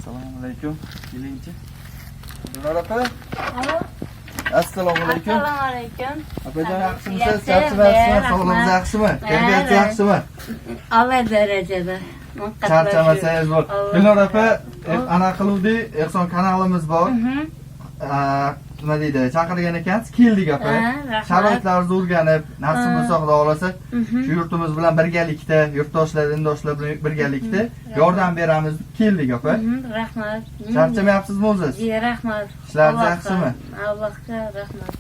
Assalomu alaykum. Kelingchi. Gulnor opa. Assalomu alaykum. Assalomu alaykum. Opajon, yaxshimisiz? Yaxshi, Charchamayapsizmi? rahmat. Sog'lig'ingiz yaxshimi? Kayfiyat yaxshimi? A'lo darajada. Charchamasangiz bo'l. Alloh. Gulnor opa, ana qiluvdik, Ehson kanalimiz bor. Nima deydi? Chaqirgan ekansiz, keldik opa. Ha, rahmat. Sharoitlarni o'rganib, nasib bo'lsa, Xudo xohlasa, shu yurtimiz bilan birgalikda, yurtdoshlar, dindoshlar bilan birgalikda yordam beramiz deb keldik opa. Rahmat. Charchamayapsizmi o'ziz? Ji, rahmat. Ishlaringiz Allohga- yaxshimi? Allohga rahmat.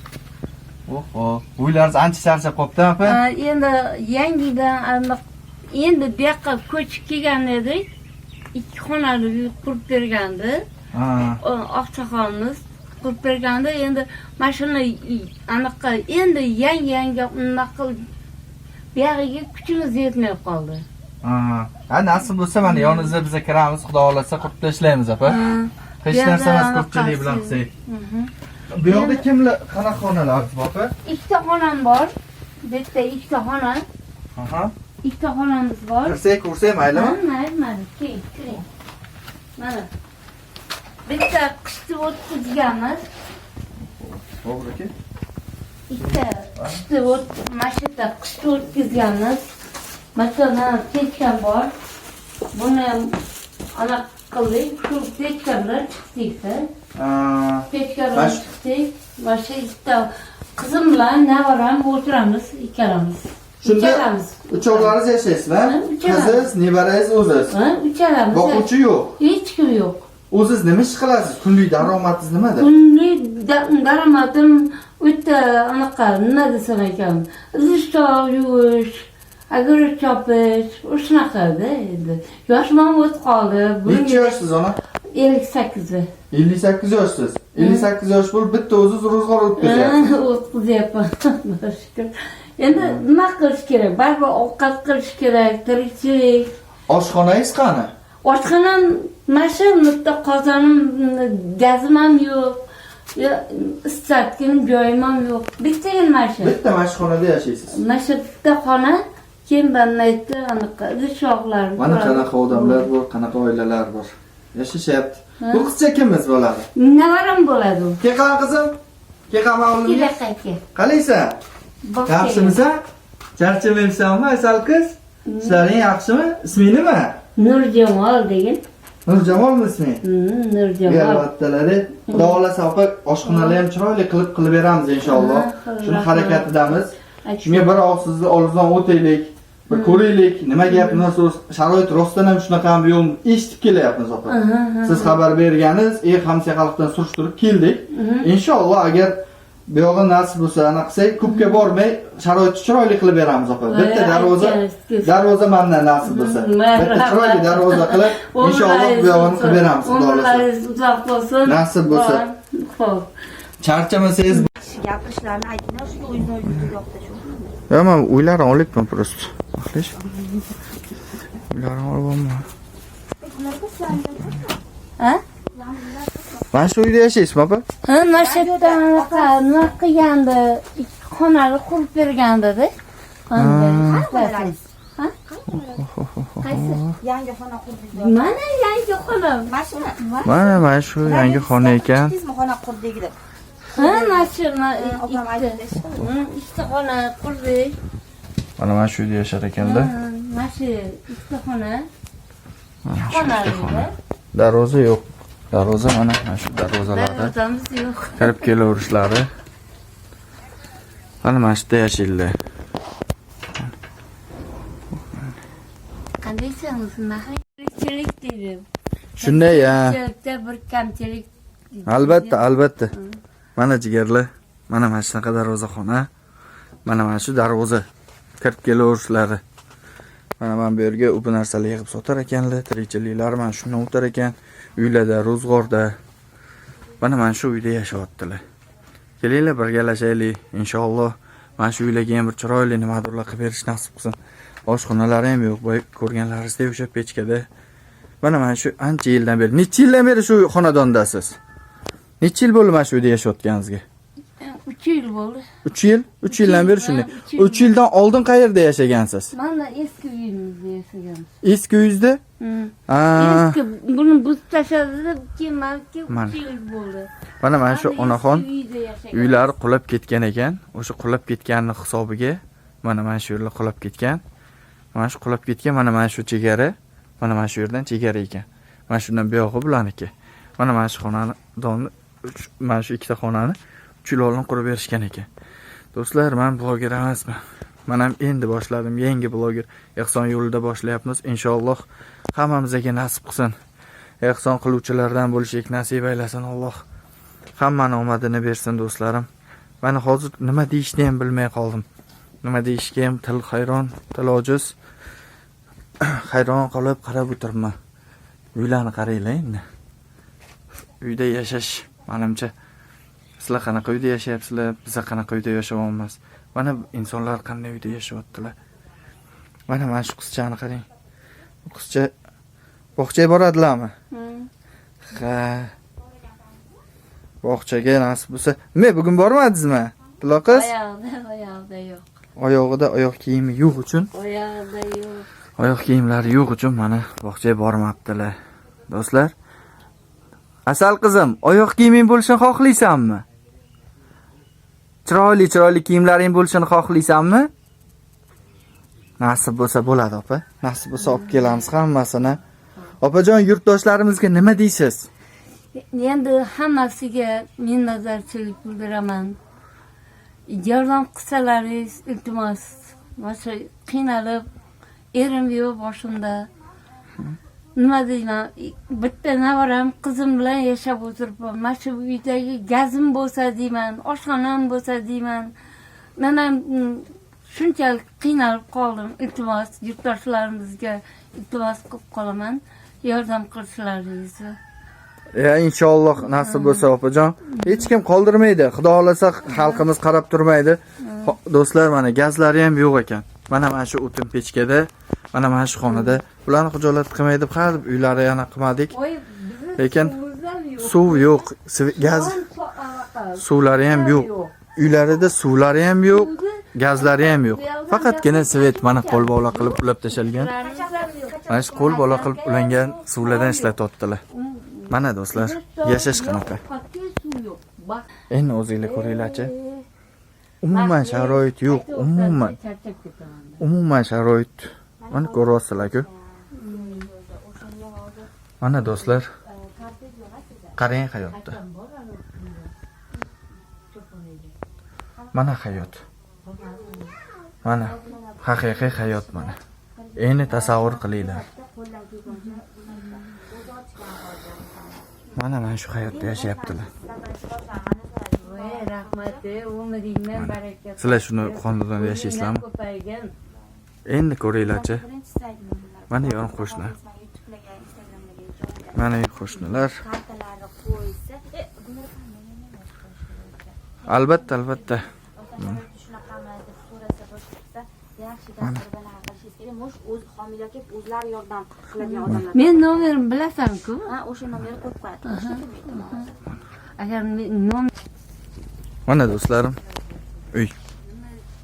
Oho, uylaringiz ancha charchab qolibdi opa. Ha, endi yangidan aniq endi bu yoqqa ko'chib kelgan edik. Ikki xonali uy qurib bergandi. Ha. Oqsoqolimiz qurib bergandi. Endi mana shuni anaqa endi yangi yangi unaqa qilib buyog'iga kuchimiz yetmay qoldi. Ha, ha, nasib bo'lsa mana yoningizda biza kiramiz, Xudo xohlasa qurib tashlaymiz opa. Hech narsa emas, ko'pchilik bilan qilsak. Bu yoqda kimlar, qanaqa xonalar bor opa? Ikkita xonam bor. Bu yerda ikkita xona, Aha. ikkita xonamiz bor. Kirsak, ko'rsak maylimi? Ha, mayli, mayli, keling, kiring. Mana. Bitta qishni o'tkazganmiz. To'g'riki. Ikkita qishni mana shu yerda qishni o'tkazganmiz. Masalan, pechkam bor. Buni ham anaqa qildik. Shu pechka bilan chiqdik-da. Ha. Pechka bilan chiqdik. Mana shu ikkita qizim bilan navaram o'tiramiz ikkalamiz. Shunda Uchalamiz. uchovlaringiz yashaysizlar? Ha, uchalamiz. Qiziz, nevarangiz, o'ziz. Ha, uchalamiz. Boquvchi yo'q. Hech kim yo'q. O'ziz nima ish qilasiz? Kunlik daromadingiz nimada? Kunlik daromadim o'ta anaqa, nima desam ekan, idish tovoq yuvish, огород chopish, shunaqada endi. Yoshim ham o'tib qoldi. Necha yoshsiz, ona? 58da. 58 yoshsiz. 58 yosh bo'lib bitta o'ziz ro'zg'or o'tkazyapsiz. O'tkazyapman, shukur. Endi nima qilish kerak? Baribir ovqat qilish kerak, tirikchilik. Oshxonangiz qani? Oshxonam mana shu bitta qozonim, gazim ham yo'q. Isitadigan joyim ham yo'q. Bittagina mana shu. Bitta mana shu xonada yashaysiz. Mana shu bitta xona, keyin mana yerda anaqa idish tovoqlar. Mana qanaqa odamlar bor, qanaqa oilalar bor. Yashashyapti. Bu qizcha kimiz bo'ladi? Navaram bo'ladi u. Keqan qizim. Keqan o'g'lim. Kelaqa. Qalaysan? Bog' Yaxshimisan? Charchamayapsanmi, asal qiz? Ishlaring yaxshimi? Isming nima? Nurjamol degan. Nurjamolmi isming? Nurjamol. Albattalari. Xudo xohlasa opa, oshxonalar ham chiroyli qilib qilib beramiz inshaalloh. Ha, Shuni rahmat. harakatidamiz. Shunga bir og'iz sizni oldingizdan o'taylik. Bir ko'raylik, nima gap, nima so'z, sharoit rostdan ham shunaqami yo'qmi eshitib kelyapmiz opa. Siz xabar berganingiz, hamsa xalqdan surishtirib keldik. Inshaalloh agar bu yog'i nasib bo'lsa, anaqa qilsak, ko'pga bormay sharoitni chiroyli qilib beramiz opa. Bitta darvoza, darvoza mandan nasib bo'lsa. Bitta chiroyli darvoza qilib, inshaalloh bu yog'ini qilib beramiz, Xudo xohlasa. Umrlaringiz uzoq bo'lsin. Nasib bo'lsa. Xo'p. Charchamasangiz. Gapirishlarini aytinglar, shu o'zini o'zi yoqdi shu. Yo, men uylarni olibman просто. Xo'sh. Uylarni olyapman. Ha? Mana shu uyda yashaysizmi, opa? Ha, mana shu yerda anaqa nima qilgandi, ikki xonali qurib bergandi-da. Ha? Qaysi? Yangi xona qurdik. Mana yangi xona. Mana shuni. Mana shu yangi xona ekan. Chiqdingizmi xona qurdik deb? Ha, mana shu Opam ikkita. aytdi. Ikkita xona qurdik. Mana shu uyda yashar ekanda. Ha, mana shu ikkita xona. Xona. Darvoza yo'q. Darvoza mana shu darvozalarda Darvozamiz yo'q. kirib kelaverishlari. Mana shu yerda yashaydilar. Qandaysan, tirikchilik deydi. Shunday, ha. Tirikchilikda bir kamchilik. Albatta, albatta. Mana jigarlar, mana shunaqa darvozaxona. Mana shu darvoza kirib kelaverishlari. Mana bu yerga u bu narsalar yig'ib sotar ekanlar, tirikchiliklar mana shundan o'tar ekan. Uylarda, ro'zg'orda. Mana shu uyda yashayaptilar. Kelinglar birgalashaylik, inshaalloh. Mana shu uylarga ham bir chiroyli nimadirlar qilib berish nasib qilsin. Oshxonalari ham yo'q, boya ko'rganlaringizdek o'sha pechkada. Mana shu ancha yildan beri, necha yildan beri shu xonadondasiz? Necha yil bo'ldi mana shu uyda yashayotganingizga? 3 yil bo'ldi. 3 yil? 3 yildan beri shunday. 3 yil. 3 yildan oldin qayerda yashagansiz? Mana eski uyimizda yashaganmiz. Eski uyingizda? Aa, Eski buni buzib tashladi, keyin maniki Mana. 3 yil bo'ldi. Mana shu Hamma onaxon eski uyda yashagan. Uylari qulab ketgan ekan. O'sha qulab ketganini hisobiga mana shu yerlar qulab ketgan. Mana shu qulab ketgan, mana shu chegara, mana shu yerdan chegara ekan. Mana shundan buyog'i bularniki. Mana shu xonadonni, mana shu ikkita xonani 3 yil oldin qurib berishgan ekan. Do'stlar, men bloger emasman. Men ham endi boshladim, yangi bloger. Ehson yo'lida boshlayapmiz. Inshaalloh hammamizga nasib qilsin. Ehson qiluvchilardan bo'lishlik nasib aylasin Alloh. Hammani omadini bersin, do'stlarim. Mana hozir nima deyishni ham bilmay qoldim. Nima deyishga ham til hayron, til ojiz. Hayron qolib qarab o'tiribman. Uylarni qaranglar endi. Uyda yashash, manimcha, sizlar qanaqa uyda yashayapsizlar, biza qanaqa uyda yashayapmiz. Mana insonlar qanday uyda yashayaptilar. Mana shu qizchani qarang. Bu qizcha bog'chaga boradilarmi? Ha. Bog'chaga nasib bo'lsa. Nima, bugun bormadingizmi? Tilo qiz? Oyog'ida yo'q. Oyog'ida oyoq kiyimi yo'q uchun, Oyog'ida yo'q. Oyoq kiyimlari yo'q uchun mana bog'chaga bormabdilar. Do'stlar, Asal qizim, oyoq kiyiming bo'lishini xohlaysanmi? Chiroyli chiroyli kiyimlaring bo'lishini xohlaysanmi? Nasib bo'lsa bo'ladi, opa. Nasib bo'lsa olib kelamiz hammasini. Opajon, yurtdoshlarimizga nima deysiz? Endi hammasiga minnatdorchilik bildiraman. Yordam qilsalaringiz, iltimos. Mana shu qiynalib, erim yo'q boshimda. Nima deyman, bitta navaram, qizim bilan yashab o'tiribman. Mana shu uydagi gazim bo'lsa deyman, oshxonam bo'lsa deyman. Men ham shunchalik qiynalib qoldim. Iltimos, yurtdoshlarimizga iltimos qilib qolaman. Yordam qilishlaringizni. Ya, inshaalloh nasib bo'lsa, opajon. Hech kim qoldirmaydi. Xudo xolasa, xalqimiz qarab turmaydi. Do'stlar, mana gazlari ham yo'q ekan. Mana shu o'tin pechkada, mana shu xonada ularni xijolat qilmay deb har uylari yana qilmadik. Voy, bizni Lekin suvimiz ham yo'q. Suv yo'q, gaz suvlari ham yo'q. Uylarida suvlari ham yo'q, gazlari ham yo'q. Faqatgina свет mana qo'lbola qilib ulab tashalgan. Mana shu qo'lbola qilib ulangan suvlardan ishlatyaptilar. Mana do'stlar, yashash qanaqa. Suv yo'q. Bak. Endi o'zinglar ko'ringlarchi. Umuman sharoit yo'q, umuman. Charchab ketaman. Umuman sharoit. Mana ko'ryapsizlar-ku. Mana do'stlar, qarang hayotda. Mana hayot. Mana haqiqiy hayot mana. Endi tasavvur qilinglar. Mana shu hayotda yashayaptilar. Voy, rahmat, umringdan baraka. Sizlar shuni xonadonda yashaysizlarmi? Ko'paygan. Endi ko'ringlarchi. Mana yon qo'shni. Mana qo'shnilar. Kartalarni qo'ysa, Albatta, albatta. Shunaqami deb so'rasa, boshqa qilsa, yaxshi gapirib anaqa qilishingiz kerak. Mush o'z homiylar kelib o'zlari yordam qiladigan odamlar. Men nomerimni bilasan-ku. Ha, o'sha nomerni qo'yib qo'yadi. Iltimos. Agar men nomer Mana do'stlarim, uy.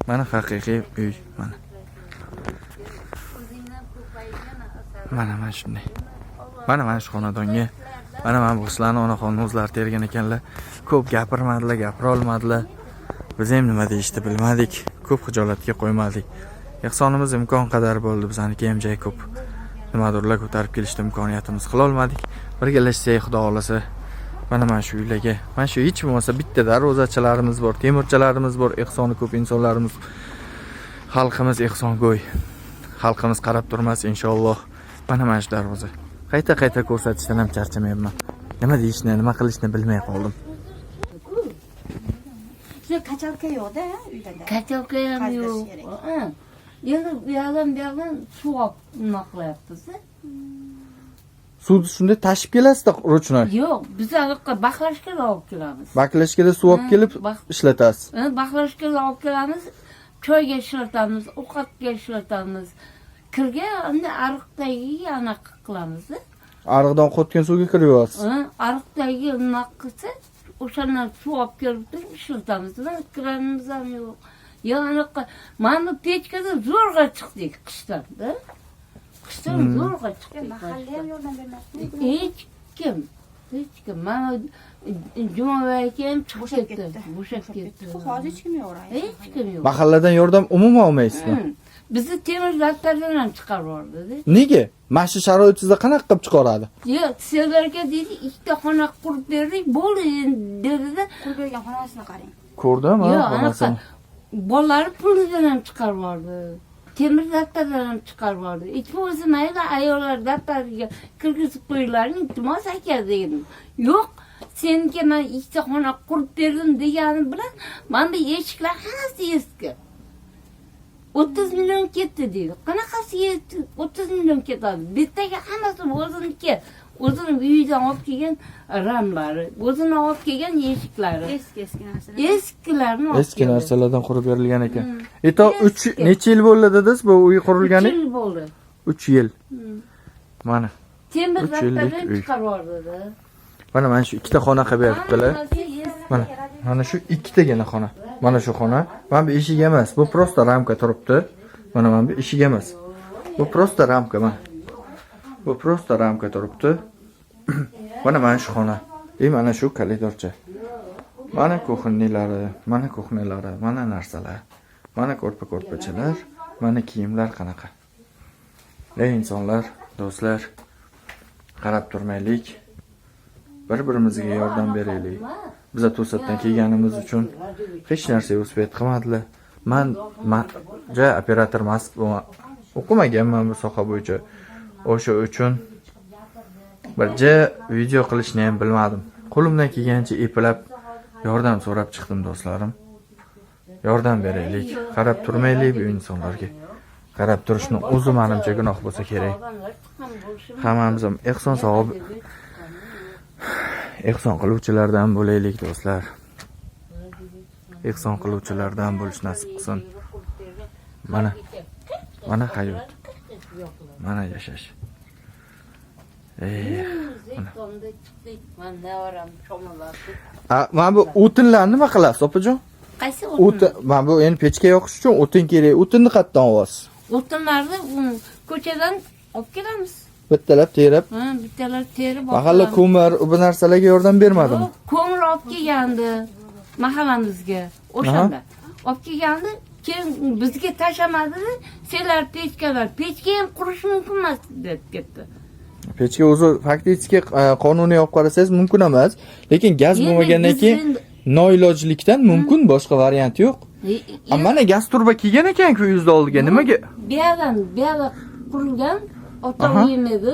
Mana haqiqiy uy, mana. Mana shunday. Mana shu xonadonga, mana bu qizlarni onaxonni o'zlari tergan ekanlar. Ko'p gapirmadilar, gapira olmadilar. Biz ham nima deyishni bilmadik. Ko'p xijolatga qo'ymadik. Ehsonimiz imkon qadar bo'ldi. Bizaniki ham jay ko'p nimadirlar ko'tarib kelishda imkoniyatimiz qila olmadik. Birgalashsak, Xudo xolasa, mana shu uylarga, mana shu hech bo'lmasa bitta darvozachilarimiz bor, temirchilarimiz bor, ehsoni ko'p insonlarimiz, xalqimiz ehsongo'y. Xalqimiz qarab turmas inshaalloh. Mana shu darvoza. Qayta-qayta ko'rsatishdan ham charchamayapman. Nima deyishni, nima qilishni bilmay qoldim. Shuni качалка yo'q-da uylarda. Качалка ham Qazdirish yo'q. kerak. Ha. Endi u yoqdan bu yoqdan suv olib nima qilyapmiz. Suvni shunday tashib kelasizda ручной. Yo'q, biz anaqa баклажка da olib kelamiz. Баклажка da suv olib kelib ishlatasiz. Ha, баклажка da olib kelamiz, choyga ishlatamiz, ovqatga ishlatamiz. Kirga endi ariqdagi anaqa qilamiz. Ariqdan oqayotgan suvga kirib yuvasiz. Ha, ariqdagi nima qilsa, o'shandan suv olib kelib turib ishlatamiz. Mana kranimiz ham yo'q. Yo anaqa mana bu pechkada zo'rg'a chiqdik qishdan-da. Qishdan zo'rg'a chiqdik. Mahalla ham yordam bermasdi. Hech kim. Hech kim. Mana Jumaboy aka ham chiqib Bo'shab ketdi. ketdi. Bo'shab ketdi. Hozir hech kim yo'q. Hech kim yo'q. Mahalladan yordam umuman olmaysizmi? Bizni temir daftardan ham chiqarib yubordi. Nega? Mana shu sharoit sizda qanaqa qilib chiqaradi? Yo'q, sizlarga deydi, ikkita xona qurib berdik, bo'ldi endi dedi-da. Qurib bergan xonasini qarang. Ko'rdim, ha, Yo'q, anaqa xonasini. Bolalar pulidan ham chiqarib yubordi. Temir daftardan ham chiqarib yubordi. Hech bo'lmasa mayli ayollar daftariga kirgizib qo'yinglaring, iltimos aka dedim. Yo'q, senga man ikkita xona qurib berdim degani bilan mana bu eshiklar hammasi eski. 30 million ketdi deydi. Qanaqasiga 30 million ketadi? Bittaga hammasi o'ziniki. O'zini uyidan olib kelgan ramlari, o'zini olib kelgan eshiklari. Eski eski narsalar. Eskilarni olib Eski keldi. narsalardan qurib berilgan ekan. Ito 3 Eski. necha yil bo'ldi dedingiz bu uy 3 qurilgani? yil bo'ldi. 3 yil. Mana. Temir 3 yillik daftardan uy. chiqarib yubordi. Mana shu ikkita xona qilib beribdilar. Hammasi eski. Mana, mana shu ikkitagina xona. Mana shu xona. Mana bu eshik emas, bu просто ramka turibdi. Mana bu eshik emas. Bu просто ramka mana. Bu просто ramka turibdi. Mana shu xona. И mana shu koridorcha. Mana кухня lari, mana кухня lari, mana narsalar. Mana ko'rpa-ko'rpachalar, mana kiyimlar qanaqa. Ey insonlar, do'stlar, qarab turmaylik. Bir-birimizga yordam beraylik. Biza to'satdan kelganimiz uchun hech narsa успеть qilmadilar. Man ja operator emas, o'qimaganman bu soha bo'yicha. O'sha uchun bir ja video qilishni ham bilmadim. Qo'limdan kelgancha eplab yordam so'rab chiqdim, do'stlarim. Yordam beraylik, qarab turmaylik bu insonlarga. Qarab turishni o'zi menimcha gunoh bo'lsa kerak. Hammamiz ham ehson savob ehson qiluvchilardan bo'laylik, do'stlar. Ehson qiluvchilardan bo'lish nasib qilsin. Mana mana hayot. Mana yashash. Ey, Tomda chiqdik. Man nevaram cho'milardi. A, mana bu o'tinlarni nima qilasiz, opajon? Qaysi o'tin? O'tin, mana bu endi pechka yoqish uchun o'tin kerak. O'tinni qayerdan olyapsiz? O'tinlarni ko'chadan olib kelamiz. Bittalab terib, Ha, bittalar terib olib mahalla kelamiz. ko'mir, bu narsalarga yordam bermadimi? Yo'q, ko'mir olib kelgandi mahallamizga o'shanda. Olib kelgandi, keyin bizga tashlamadida, senlar pechkalar, pechka ham qurish mumkin emas deb ketdi. Pechka o'zi фактически qonuniy olib qarasangiz mumkin emas, lekin gaz Endi bo'lmagandan biz keyin endi- noilojlikdan mumkin, boshqa variant yo'q. A, mana gaz turba kelgan ekan-ku uyingizni oldiga. Nimaga? Bu yoqdan, bu yoqda qurilgan ota uyim edi.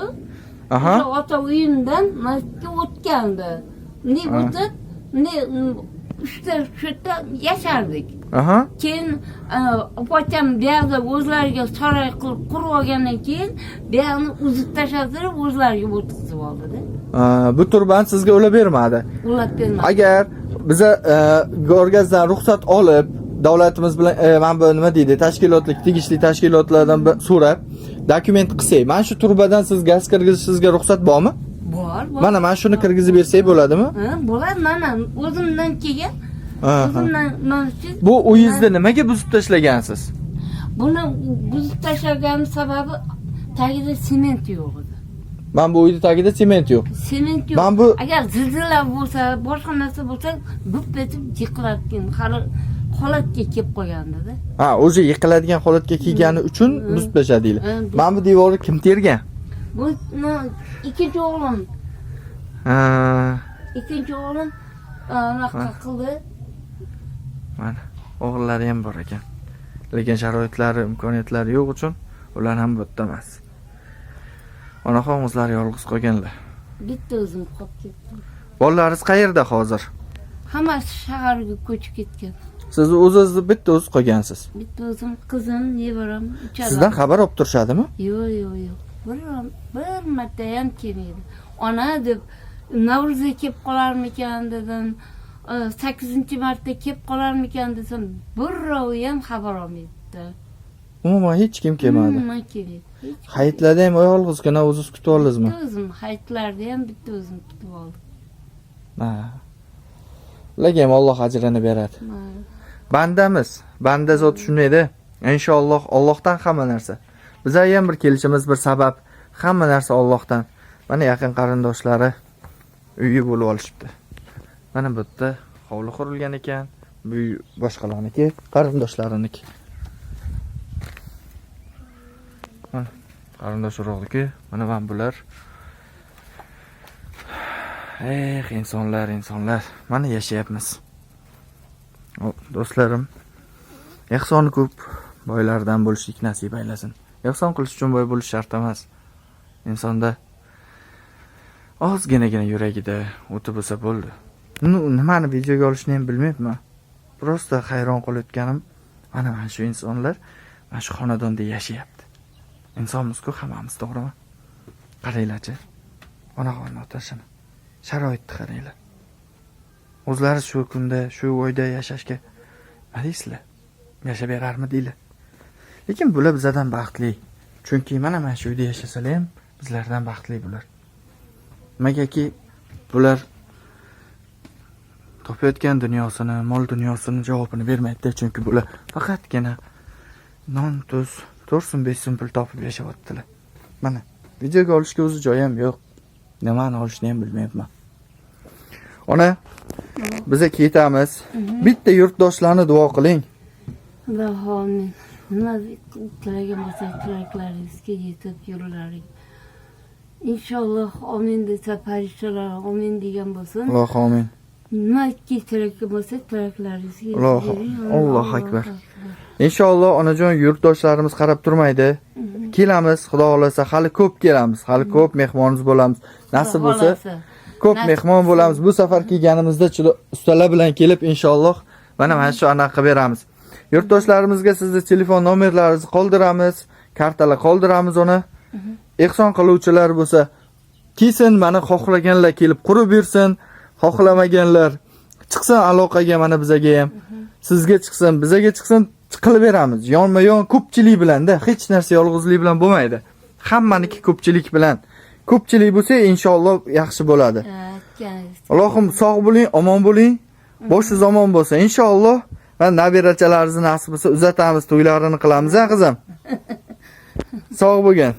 O'sha ota uyimdan masjidga o'tgandi. Bunday o'tib, bunday uchta shu yerda yashardik. Keyin opacham bu yoqda o'zlariga saroy qilib qurib olgandan keyin bu yoqni uzib tashladirib o'zlariga o'tkazib oldida. Bu turbani sizga ulab bermadi. Ulab bermadi. Agar biza Gorgazdan ruxsat olib, davlatimiz bilan mana bu nima deydi, tashkilotlik tegishli tashkilotlardan so'rab dokument qilsak, mana shu turbadan siz gaz kirgizishingizga ruxsat bormi? Bor, bor. Mana shuni kirgizib bersak bo'ladimi? Ha, bo'ladi, mana o'zimdan kelgan. O'zimdan mana shu. Bu uyingizni nimaga buzib tashlagansiz? Buni buzib tashlaganim sababi tagida sement yo'q edi. Mana bu uyni tagida sement yo'q. Sement yo'q. Man bu- Agar zilzila bo'lsa, boshqa narsa bo'lsa, bup etib yiqiladigan hali holatga kelib qolgandi-da. Ha, o'zi yiqiladigan holatga kelgani uchun buzib tashladinglar. Mana bu devorni kim tergan? Buni ikkinchi o'g'lim, ikkinchi o'g'lim anaqa qildi. Mana o'g'illari ham bor ekan. Lekin sharoitlari, imkoniyatlari yo'q uchun ular ham bu yerda emas. Onaxon o'zlari yolg'iz qolganlar. Bitta o'zim qolib ketdim. Bolalaringiz qayerda hozir? Hammasi shaharga ko'chib ketgan. Siz o'zingizni bitta o'zi qolgansiz. Bitta o'zim, qizim, nevaram, uchala. Sizdan xabar olib turishadimi? Yo'q, yo'q, yo'q. Bir marta ham kelmaydi. Ona deb Navro'zga kelib qolarmikan dedim. 8-marta kelib qolarmikan desam, birrovi ham xabar olmaydi. Umuman hech kim kelmadi. Umuman kelmaydi. Hech kim. Hayitlarda ham yolg'izgina o'zingiz kutib oldingizmi? Bitta o'zim hayitlarda ham bitta o'zim kutib oldim. Ha. Ularga ham Alloh ajrini beradi. Mayli. Bandamiz. Banda zot shundayda. Inshaalloh Allohdan hamma narsa. Bizlarga ham bir kelishimiz bir sabab. Hamma narsa Allohdan. Mana yaqin qarindoshlari uyi bo'lib olishibdi. Mana bu yerda hovli qurilgan ekan. Bu uy boshqalarniki, qarindoshlariniki. Mana qarindosh urug'niki. Mana bular. Eh, insonlar, insonlar. Mana yashayapmiz. Do'stlarim, ehsoni ko'p boylardan bo'lishlik nasib aylasin. Ehson qilish uchun boy bo'lish shart emas. Insonda ozginagina yuragida o'ti bo'lsa bo'ldi. Nimani videoga olishni ham bilmayapman. Просто hayron qolayotganim, mana shu insonlar mana shu xonadonda yashayapti. Insonmiz-ku hammamiz, to'g'rimi? Qaranglarchi. Onaxonni otasini. Sharoitni qaranglar. O'zlari shu kunda, shu uyda yashashga nima deysizlar? Yashab berarmidinglar? Lekin bular bizlardan baxtli. Chunki mana shu uyda yashasalar ham bizlardan baxtli bular. Nimagaki bular topayotgan dunyosini, mol dunyosini javobini bermaydi, chunki bular faqatgina non, tuz, 4 so'm, 5 so'm pul topib yashayaptilar. Mana videoga olishga o'zi joyi ham yo'q. Nimani olishni ham bilmayapman. Ona, biza ketamiz. Bitta yurtdoshlarni duo qiling. Allohu amin. Nima tilagan bo'lsa tilaklaringizga yetib yurlaring. Inshaalloh amin desa farishtalar amin degan bo'lsin. Allohu amin. Nimaki tilak bo'lsa tilaklaringizga yetib yuring. Allohu akbar. Inshaalloh onajon, yurtdoshlarimiz qarab turmaydi. Kelamiz, Xudo xolasa, hali ko'p kelamiz. Hali ko'p mehmonimiz bo'lamiz. Nasib bo'lsa ko'p mehmon bo'lamiz. Bu safar kelganimizda ustalar bilan kelib inshaalloh mana shu anaqa qilib beramiz. Yurtdoshlarimizga sizni telefon nomerlaringizni qoldiramiz, kartalar qoldiramiz uni. Ehson qiluvchilar bo'lsa kelsin, mana xohlaganlar kelib qurib bersin, xohlamaganlar chiqsin aloqaga mana bizaga ham. Sizga chiqsin, bizaga chiqsin, qilib beramiz. Yonma-yon ko'pchilik bilanda, hech narsa yolg'izlik bilan bo'lmaydi. Hammaniki ko'pchilik bilan. Ko'pchilik bo'lsa inshaalloh yaxshi bo'ladi. Allohim sog' bo'ling, omon bo'ling. Boshingiz omon bo'lsin. Inshaalloh mana nabirachalaringizni nasib bo'lsa uzatamiz, to'ylarini qilamiz, a qizim. Sog' bo'lgin.